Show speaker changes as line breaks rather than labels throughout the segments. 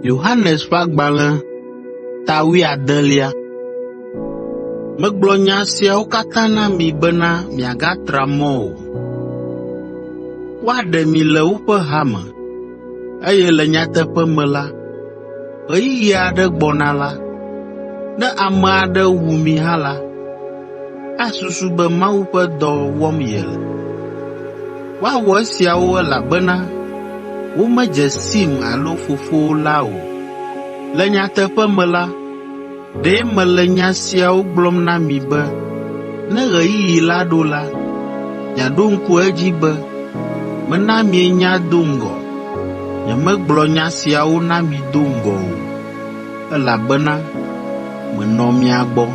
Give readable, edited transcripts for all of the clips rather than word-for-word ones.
Yohanes ƒe agbalẽ ta wuiadelia. Megblɔ nya siawo katã na mi bena miagatra mɔ o. Woaɖe mi le woƒe hame, eye le nyateƒe me la, ɣeyiɣi aɖe gbɔna la, ne ame aɖe wu mi hã la, asusu be Mawu ƒe dɔ wɔm yele. Woawɔ esiawo elabena womedze sim alo Fofo la o. Le nyateƒe me la, ɖe mele nya siawo gblɔm na mi be ne ɣeyiɣi la ɖo la, miaɖo ŋku edzi be mena mienya do ŋgɔ. Nyemegblɔ nya siawo na mi do ŋgɔ o, elabena menɔ mia gbɔ.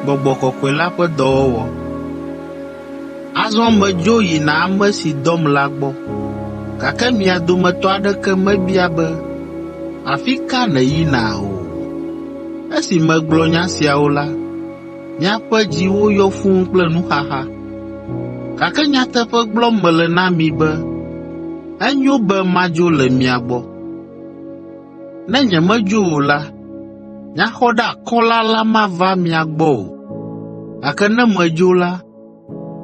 Gbɔgbɔ Kɔkɔe la ƒe dɔwɔwɔ Azɔ medzo yina ame si dɔm la gbɔ, gake mia dometɔ aɖeke mebia be, ‘Afi ka nèyina?’ o. Esi megblɔ nya siawo la, miaƒe dziwo yɔ fũu kple nuxaxa. Gake nyateƒe gblɔm mele na mi be enyo be madzo le mia gbɔ. Ne nyemedzo o la, Nyaxɔɖeakɔla la mava mia gbɔ o, gake ne medzo la,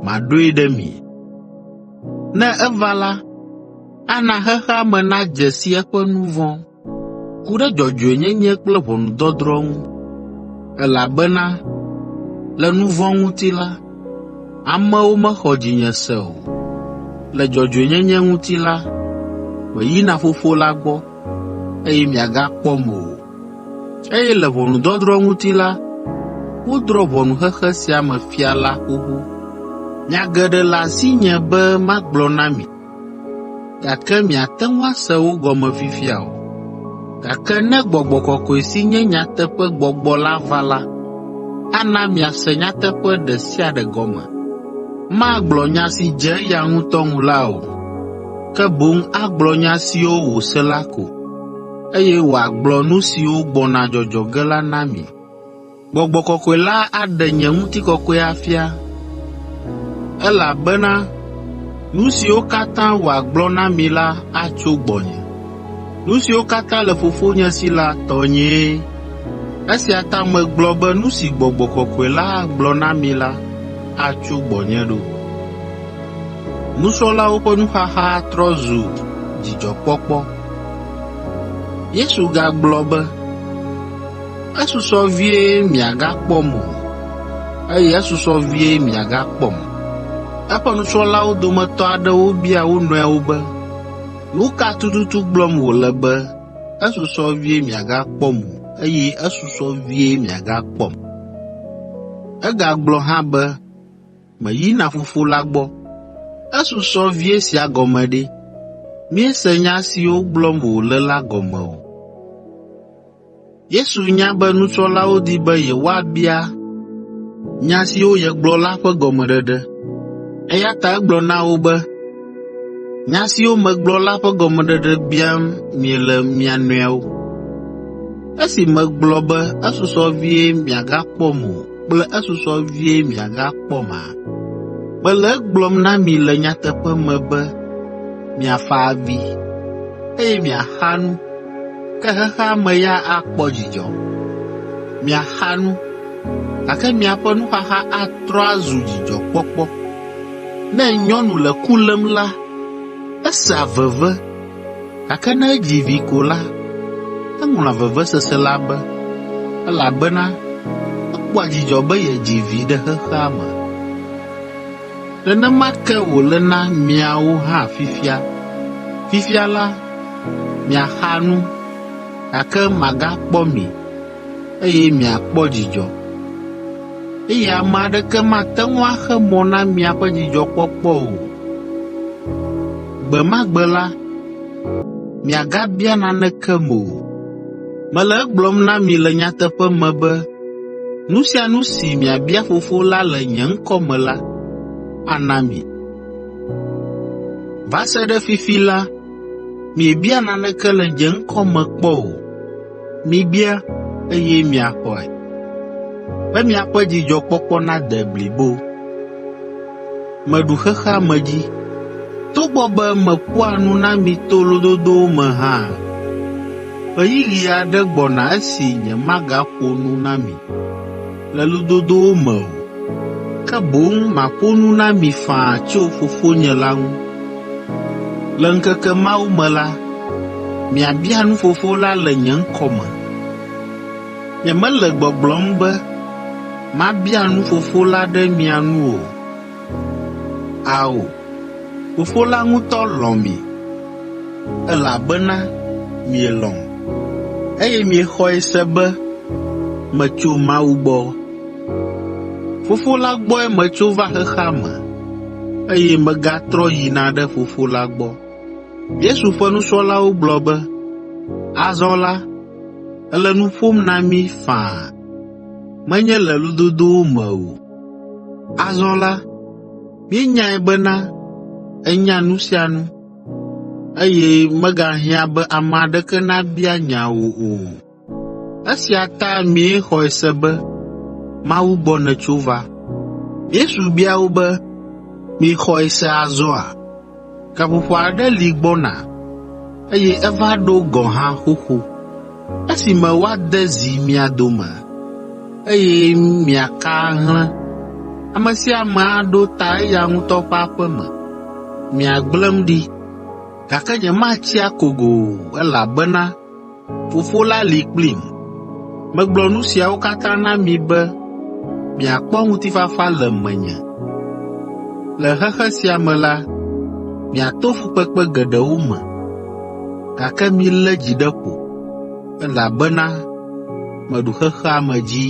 maɖoe ɖe mi. Ne eva la, ana xexea me nadze si eƒe nu vɔ̃ ku ɖe dzɔdzɔenyenye kple ʋɔnudɔdrɔ̃ ŋu, elabena le nu vɔ̃ ŋuti la, amewo mexɔ dzinye se o. Le dzɔdzɔenyenye ŋuti la, meyina Fofo la gbɔ, eye miagakpɔm o. Eye le ʋɔnudɔdrɔ̃ ŋuti la, wodrɔ̃ ʋɔnu xexe sia me fia la xoxo. Nya geɖe le asinye be magblɔ na mi, gake miate ŋu ase wo gɔme fifia o. Gake ne Gbɔgbɔ Kɔkɔe si nye nyateƒegbɔgbɔ la va la, ana miase nyateƒe ɖe sia ɖe gɔme. Magblɔ nya si dze eya ŋutɔ ŋu la o, ke boŋ agblɔ nya siwo wòse la ko, eye wòagblɔ nu siwo gbɔna dzɔdzɔ ge la na mi. Gbɔgbɔ Kɔkɔe la aɖe nye ŋutikɔkɔe afia, elabena nu siwo katã wòagblɔ na mi la atso gbɔnye. Nu siwo katã le Fofonye si la, tɔnyee. Esia ta megblɔ be nu si Gbɔgbɔ Kɔkɔe la agblɔ na mi la atso gbɔnye ɖo. Nusrɔ̃lawo ƒe nuxaxa trɔ zu dzidzɔkpɔkpɔ. Yesu gagblɔ be, “Esusɔ vie miagakpɔm o, eye esusɔ vie miagakpɔm.” Eƒe nusrɔ̃lawo dometɔ aɖewo bia wo nɔewo be, “Nu ka tututu gblɔm wòle be, ‘Esusɔ vie miagakpɔm o, eye esusɔ vie miagakpɔm’?” Egagblɔ hã be, “Meyina Fofo la gbɔ.” Esusɔ vie sia gɔme ɖe, míese nya siwo gblɔm wòle la gɔme o. Yesu nya be nusrɔ̃lawo di be yewoabia nya siwo yegblɔ la ƒe gɔmeɖeɖe, eya ta egblɔ na wo be, “Nya siwo megblɔ la ƒe gɔmeɖeɖe biam miele mia nɔewo. Esi megblɔ be esusɔ vie miagakpɔm o kple esusɔ vie miagakpɔma? Mele egblɔm na mi le nyateƒe me be miafa avi, eye miaxa nu, ke xexea me ya akpɔ dzidzɔ. Miaxa nu, gake miaƒe nuxaxa atrɔ azu dzidzɔkpɔkpɔ. Ne nyɔnu le ku lém la, esea veve, gake ne edzi vi ko la, eŋlɔa vevesese la be, elabena ekpɔa dzidzɔ be yedzi vi ɖe xexea me. Nenema ke wòle na miawo hã fifia. Fifia la, miaxa nu, gake magakpɔ mi, eye miakpɔ dzidzɔ, eye ame aɖeke mate ŋu axe mɔ na miaƒe dzidzɔkpɔkpɔ o. Gbe ma gbe la, miagabia nanekem o. Mele egblɔm na mi le nyateƒe me be nu sia nu si miabia Fofo la le nye ŋkɔ me la, ana mi. Va se ɖe fifi la, miebia naneke le nye ŋkɔ me kpɔ o. Mibia, eye miaxɔe, be miaƒe dzidzɔkpɔkpɔ nade blibo. Meɖu xexea me dzi, togbɔ be meƒoa nu na mi to lododowo me hã. Ɣeyiɣi aɖe gbɔna esi nyemagaƒo nu na mi le lododowo me o, ke boŋ maƒo nu na mi faa tso Fofonye la ŋu. Le ŋkeke mawo me la, miabia nu Fofo la le nye ŋkɔ me. Nyemele gbɔgblɔm be mabia nu Fofo la ɖe mia nu o. Ao, Fofo la ŋutɔ lɔ̃ mi, elabena mielɔ̃m, eye miexɔe se be metso Mawu gbɔ. Fofo la gbɔe metso va xexea me, eye megatrɔ yina ɖe Fofo la gbɔ.” Yesu ƒe nusrɔ̃lawo gblɔ be, “Azɔ la, èle nu ƒom na mí faa, menye le lododowo me o. Azɔ la, míenyae bena ènya nu sia nu, eye megahiã be ame aɖeke nabia nya wò o. Esia ta míexɔe se be Mawu gbɔ nètso va.” Yesu bia wo be, “Miexɔe se azɔa? Gaƒoƒo aɖe li gbɔna, eye eva ɖo gɔ̃ hã xoxo, esime woade zi mia dome, eye miaka ahlẽ. Ame sia ame aɖo ta eya ŋutɔ ƒe aƒe me. Miagblẽm ɖi, gake nyematsi akogo o, elabena Fofo la li kplim. Megblɔ nu siawo katã na mi be miakpɔ ŋutifafa le menye. Le xexe sia me la, miato fukpekpe geɖewo me, gake milé dzi ɖe ƒo, elabena meɖu xexea me dzi.”